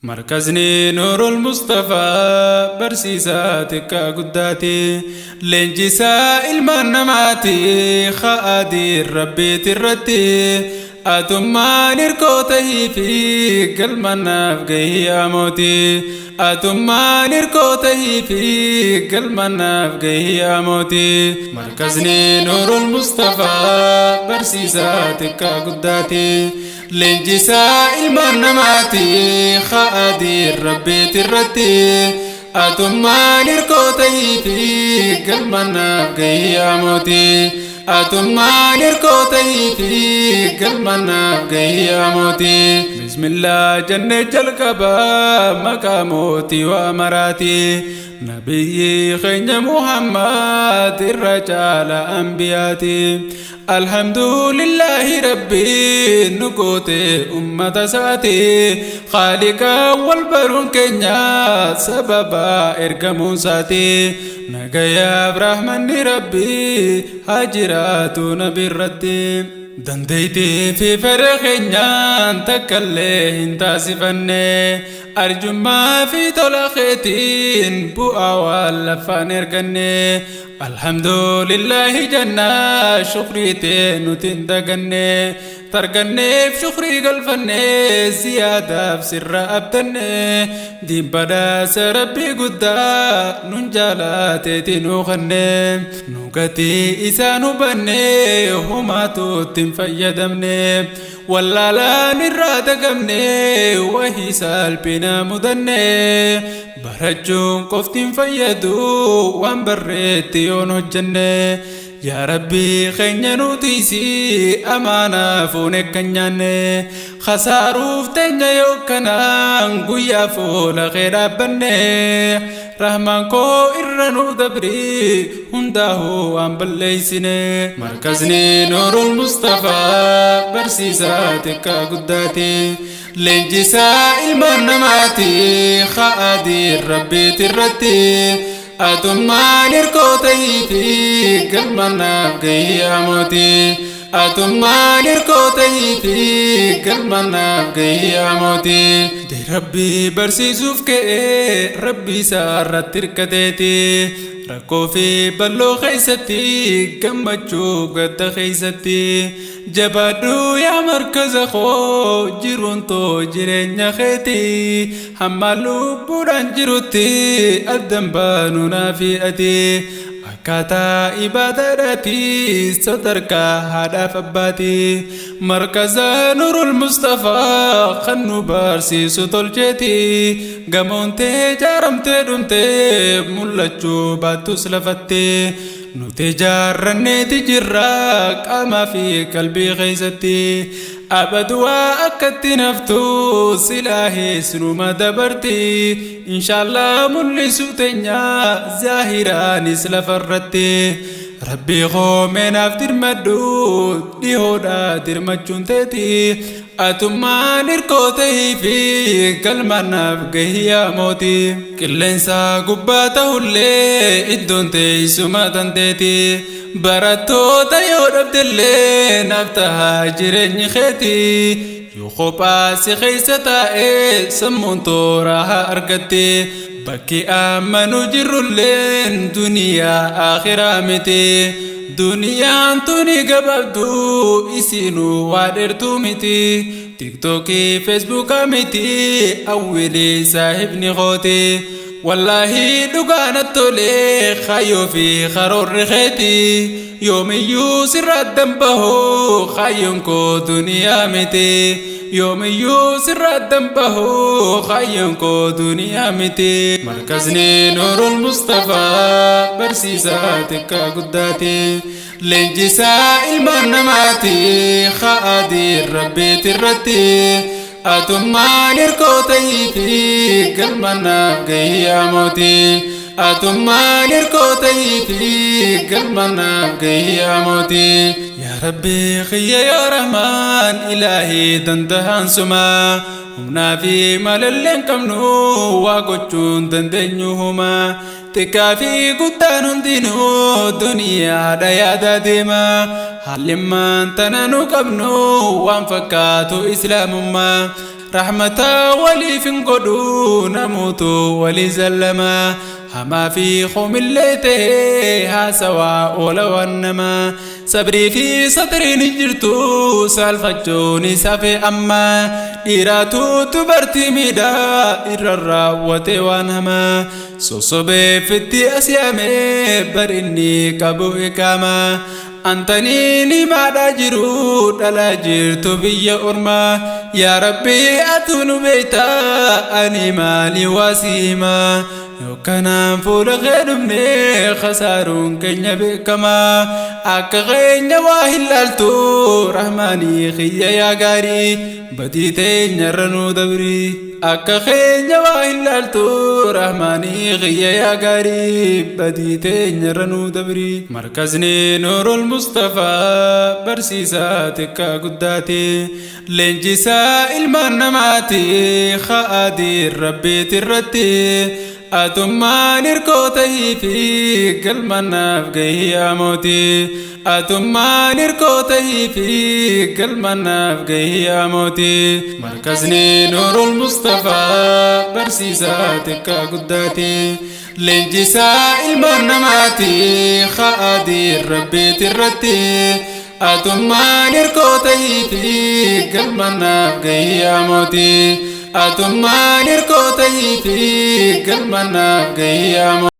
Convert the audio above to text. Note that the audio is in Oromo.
Markazni Nuurul Mustafaa barsiisaa xiqqaa guddaati. Leenjisaa ilmaan namaati kha'aadii rabbiiti irratti. Atummaan hirkoo tahii fi galma naaf gahii amooti. Atummaan hirkoo tahii fi galma naaf gahii amooti. Markazni Nuurul Mustafaa barsiisaa xiqqaa guddaati. Leenjisaa ilmaan namaati kha'aadii rabbiiti irratti. Atummaan hirkoo tahii fi galma naaf gahii amooti. Atummaan hirkoo tahii fi galma naaf gahii amooti. Bismillaa jennee jalqabaa maqaa mootii waa maraati. Nabiyyi keenya Muhammad irra caala anbiyaati. Alhamdulillahi rabbi nu goote ummata isaati. Khaaliqa wal baruun keenya sababa ergamuun isaati. Nagayaaf rahmanni rabbi haa jiraatu nabi irratti. Dandeettii fi fedha keenyaan takkallee hin taasifanne. Arjummaa fi tola keetiin bu'aa waan lafaan erganne. Alhamdulillahi jannaa shukrii tee nuti hin daganne. Targanneef shukrii galfanne ziyaadaaf sirra abdanne. Diin badhaasa rabbii guddaa nun jaalaateeti nu kanne. Nu gatii isaa nu banne homaatu itti hin fayyadamne. Wallaalaan irraa dagamne wahii salphina mudanne. Barachuun qofti hin fayyadu waan barreetti yoon hojjenne. Yaa Rabbii keenya nuti amaanaa fuune kan nyaanne. Khasaaruuf teenya yookanaan guyyaa fuula kee dhaabbanne. Rahmaan koo irra nu dabri hundaa'uu waan balleessine. Markazni Nuurul Mustafaa barsiisaa xiqqaa guddaati. Leenjisaa ilmaan namaati kha'aadii rabbiiti irratti. Atummaan hirkoo tahii fi galma naaf gahii amooti. Atummaan hirkoo tahii fi galma naaf gahii amooti. Rabbii barsiisuuf ka'ee rabbii isaa irratti hirkateeti. Rakkoo fi bal'oo keessatti gammachuu gadda keessatti. Jabaadhu yaa markaza koo jiruun too jireenya keeti. Hamma lubbuudhaan jirutti addan baanu naafi ati. Akkaataa ibaadaadhaati sadarkaa haadhaaf abbaati. Markaza Nuurul Mustafaa kan nu barsiisu tolcheeti. Gamoontee ijaaramtee dhumtee mul'achuu baattus lafatti. Nuti ijaarranneeti jirra qaamaa fi qalbii keessatti. Abaduwaa akkatti naftu silaahis numa dabarti. Inshaallah mul'isu teenya zaahiraanis lafarratti. Rabbii koomee naaf dirmadhu dhihoodha dirmachuun teeti. Atummaan hirkoo tahii fi galma naaf gahii mootii. Qilleensa gubbaa ta'ullee iddoon teessuma tanteeti. Barattoota yoo dhabdellee naaf tahaa jireenyi keeti. Yoo kophaa si keessa taa'ee sammuun toora haa argatti. Bakki amma nu jirrulleen duniyaa akhiraa miti. Duniyaan tuni gabaabduu isinuu waa dheertuu miti. Tiktookii feesbuukaa miti awwilii saahibni kooti. Wallaahi dhugaan tolee kaayyoo fi karoorri keeti. Yoomiyyuu sirra addan bahu kaayyoon koo duniyaa miti. Yoomiyyuu sirra addan bahu kaayyoon koo duniyaa miti. Markazni Nuurul Mustafaa barsiisaa xiqqaa guddaati. Leenjisaa ilmaan namaati kha'aadii rabbiiti irratti. Atummaan hirkoo tahii fi galma naaf gahii amooti. Atummaan hirkoo tahii fi galma naaf gahii amooti. Yaa Rabbi kiyya yaa Rahmaan ilaahii dandahaan suma. Humnaa fi malallee hin qabnu waa gochuun dandeenyu huma. Xiqqaa fi guddaan hundinuu duniyaadha yaada deema. Haallimmaan tana nu qabnu waan fakkaatu islaamummaa. Rahmata waliif hin godhu namuutu walii zallama. Hamaa fi hoomillee ta'ee haasawaa oola waan namaa. Sabrii fi satriin hin jirtu saalfachuun isafe amma. Dhiiraatu dubartii miidhaa irra raawwate waan hamaa. Sossobeef itti as yaamee barinni qabu iqaama. Antaniin himaadhaa jiru dhalaa jirtu biyya ormaa. Yaa Rabbi atu nu beektaa ani maali waa si himaa. Yookanaan fuula kee dhufnee khasaaruun keenya beekamaa. Akka keenya waa hin laaltu rahmaanii kiyya yaa gaarii badii teenyarra nuu dabrii. Akka keenya waa hin laaltu rahmaanii kiyya yaa gaarii badii teenyarra nuu dabrii. Markazni Nuurul Mustafaa barsiisaa xiqqaa guddaati. Leenjisaa ilmaan namaati kha'aadii rabbiiti irratti. Atummaan hirkoo tahii fi galma naaf gahii yaa mootii. Atummaan hirkoo tahii fi galma naaf gahii yaa mootii. Markazni Nuurul Mustafaa barsiisaa xiqqaa guddaati. Leenjisaa ilmaan namaati kha'aadii rabbiiti irratti. Atummaan hirkoo tahii fi galma naaf gahii yaa mootii. Atummaan hirkoo tahii fi galma naaf gahii yaa mootii.